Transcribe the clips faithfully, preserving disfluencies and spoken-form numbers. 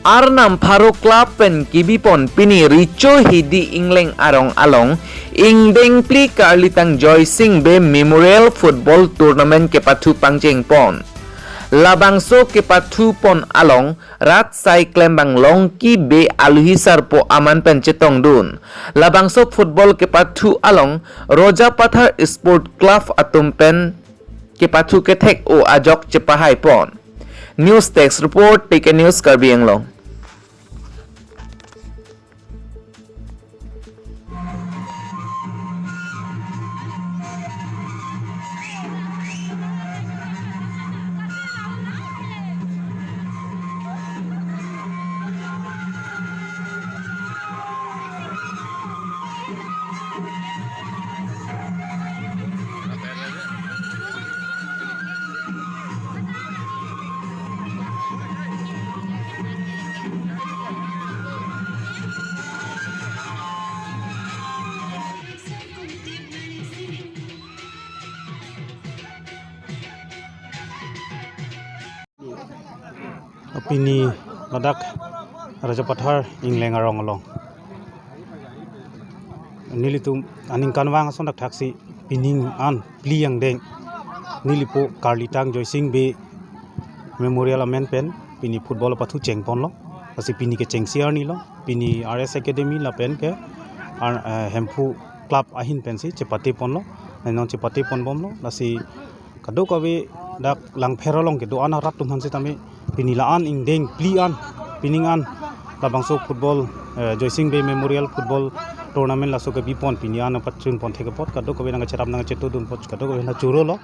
Arnam Pharo Club pen kebipon pini Richo Hidi Ingleng Arong along ingdeng phli Karlitang Joysing Bey Memorial Football Tournament kepathu pangchengpon. Labangso kepathupon along rat sai klembang Longki Bey aluhi sarpo aman pen chetongdun. Labangso football kepathu along Roja Pathar Sport Club atum pen kepathu kethek-o ajok chepahaipon. News Desk Report, T K News, Karbi Anglong. Pini ladak Roja Pathar Ingleng Arong along nelitum aningkanvang ason dak thaksi pining an phli angdeng nelipo Karlitang Joysing Bey Memorial amen pen pini football apathu chengponlo. Lasi pini kechengsi arni lo, pini R S Academy lapen ke ar-, eh, Hemphu Club ahin pensi chepateponlo. Nang chepate ponbomlo. Lasi kadokave dak Langpher along kedo-an arat atum aphan setame pini la-an ingdeng phli an, pining an labangso football, eh, Joysing Bey Memorial Football Tournament laso kebipon pini an apatchunpon thek apot kadokave nangkacherap nangkachetongdun apot kadokave nangchurolo.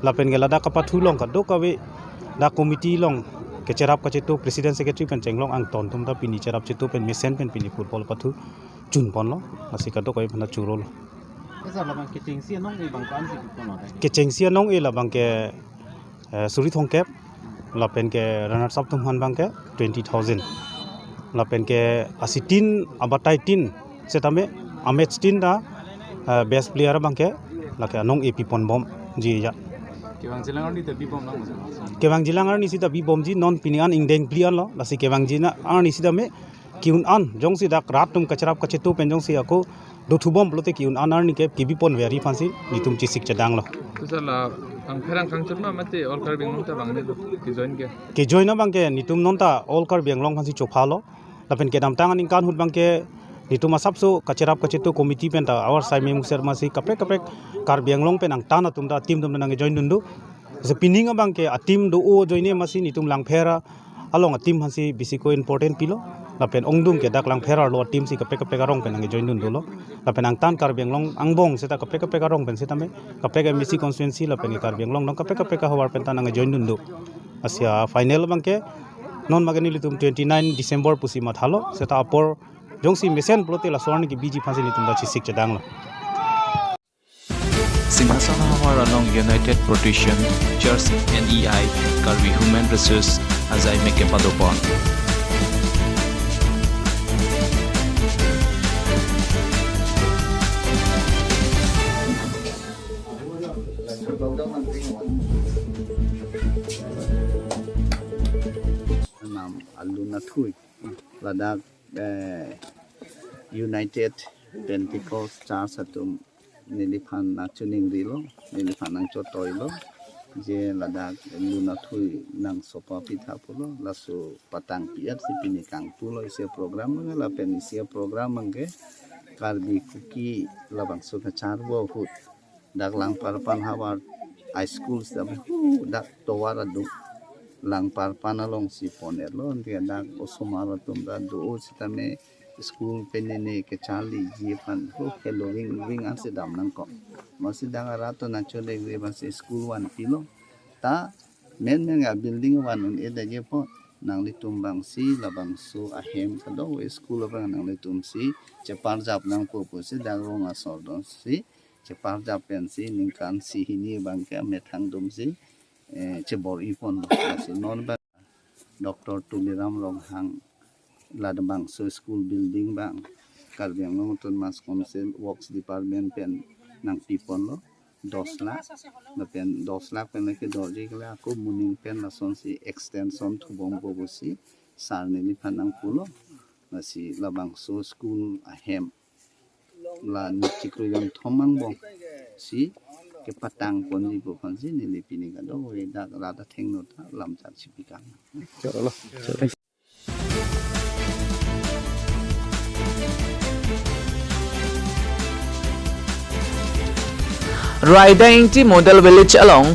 Lapen ke ladak kepathu along kadokave dak committee along kacherap kacheto, president, secretary pen chenglok angton atum ta pini cherap cheto pen mesen pen pini football pathu chunponlo. Lasi kadokave aphan ta churolo. Sir, labang kechengsi anong-e abang ko-ansi pipon lo? Kechengsi anong-e labang ke, eh, suri thomkep, lapen ke runners up atum aphan abang ke twenty thousand. Lapen ke asitin abatai tin setame amatch tin ta, eh, best player abang ke lake anong-e piponbomji ya. Kevangjilang arni ta bibomlang, sir? Kevangjilang arni sita bibomji, non pini an ingdeng phli anlo, lasi kevangjilang arni sitame ke-un an jongsi dak rat atum kacherap kacheto pen jongsi ako dothubom pulote ke-un an arni ke kebipon veri aphansi netum chesik chedanglo. To sir, la Langpher angkang chot ma mate All Karbi Anglong ta bang nelo kejoin ke? Kejoin abang ke netum non ta All Karbi Anglong aphansi chophalo. Lapen kedamtang aningkan ahut abang ke netum asapso kacherap kacheto committee pen ta awar sai me muser masi kaprek kaprek Karbi Anglong pen angtan atum ta team atum ta nangjoin dunde. Lasi pining abang ke a-team do-o ajoine masi netum Langpher along a-team aphansi bisiko important pilo. Lapen ongdung ke dak Langpher arlo a-team si kaprek kaprek arong pen nangjoin dun dolo. Lapen angtan Karbi Anglong angbong seta kaprek kaprek arong pen setame kaprek M A C constituency lapen Karbi Anglong along kaprek kaprek ahavar pen ta nangjoin dun do. Lasi final abang ke non ma ke nelitum twenty nine December pusi mathalo, seta apor jongsi mesen pulote laso arni kebiji aphansi netum ta chesik chedanglo. Singhason ahavar along United Protestant Church, N E I, Karbi Human Resource ajai me kepadopon. Nam alun athui ladak, eh, United Pentecost Church atum neliphan nangchiningrilo, neliphan nangchotoilo, je ladak lun athui nangsopa pitha pulo, laso patang piat si pini kangpulo isi program abang, lapen isi program abang ke Karbi Kuki labangso kacharvo ahut dak Langparpan havar high school sitame hu dak tovar aduk Langparpan alongsi pon-etlo, anke dak osomar atum ta do-o sitame school pen nene kecharliji aphan hu heloving ving ansi dam nangkok. Masi dak arat atum nangchodengri abangsi school vanpilo. Ta menmen a-building van un-edetji apot nanglitum abangsi labangso ahem kadokave school abang nanglitumsi cheparjap nangpo pusi dak rong asor dosi cheparjap pensi ningkan isi hini abang ke amethang atumsi, eh, chebor-iponlo. Lasi non abang Doctor Tuliram Ronghang labangso school building abang Karbi Anglong Autonomous Council Works Department pen nangpiponlo dos lakh, lapen dos lakh pen lake dorji ke la ako moning pen lasonsi extension thubompo pusi sar neliphan nangpulo. Lasi labangso school ahem la ningkan chiklo jonthom angbong si kepatang ponji pu aphansi neli pini kadokave dak rat athengno ta lamchak chipikang. Cholo. Raida Ingti Model Village along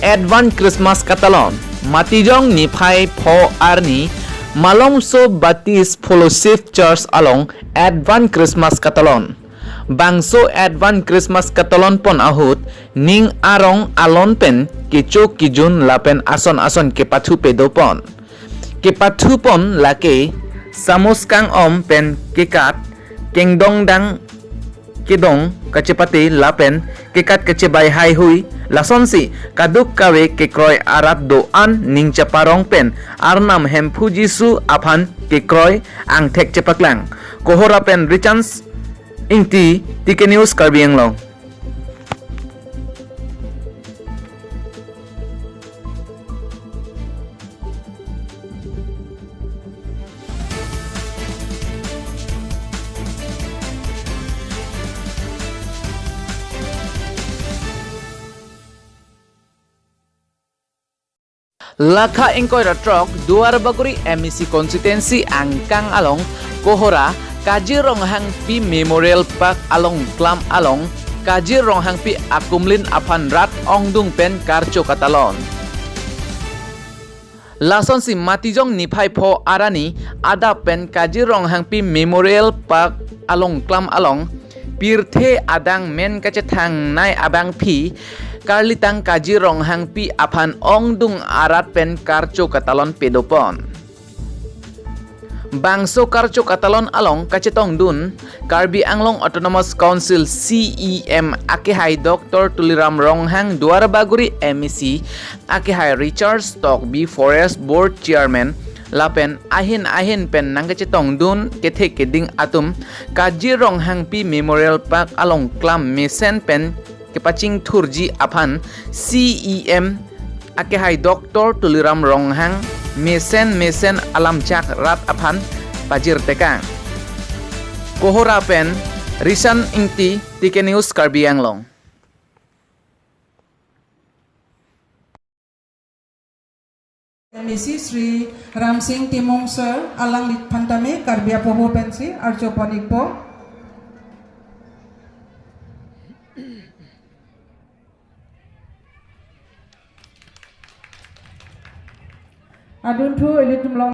Advance Christmas Katalon, Matijong niphai pho arni, Malomso Baptist Fellowship Church along Advance Christmas Katalon. Bangso Advance Christmas Katalon pon ahut, ning arong alon pen, kecho kejun lapen ason ason kepathu pedopon. Kepathu pon lake, samus kang-om pen kekat, kengdong dang kedong kachepate lapen kekat kachebai haihui, lasonsi kadokave kekroi arat do-an ning chaparong pen Arnam Hemphu Jisu aphan kekroi angthek chepaklang. Kohora pen Richard Ingti, T K News Karbi Anglong. Lakha ingkoi ra throk Duar Bagori M A C constituency angkang along Kohora Kajir Ronghangpi Memorial Park along klam along Kajir Ronghangpi akumlin aphan rat ongdung pen karcho katalon. Lasonsi Matijong niphai pho arni adap pen Kajir Ronghangpi Memorial Park along klam along pirthe adang men kachethangnei abangpi karlitang Kajir Ronghangpi aphan ongdung arat pen karcho katalon pedopon. Bangso karcho katalon along kachetongdun Karbi Anglong Autonomous Council C E M akehai Doctor Tuliram Ronghang, Duar Bagori M A C akehai Richard Tokbi, Forest Board Chairman, lapen ahin ahin pen nangkachetongdun kethek keding atum Kajir Ronghangpi Memorial Park along klam mesen pen kepachingthurji aphan C E M akehai Doctor Tuliram Ronghang mesen mesen alamchak rat aphan pajirtekang. Kohora pen Richard Ingti, T K News Karbi Anglong. M A C Shri Ramsing Timung Sir, alangliphan tame Karbi apoho pensi archo pon-ikpo. Adunthu ilitum long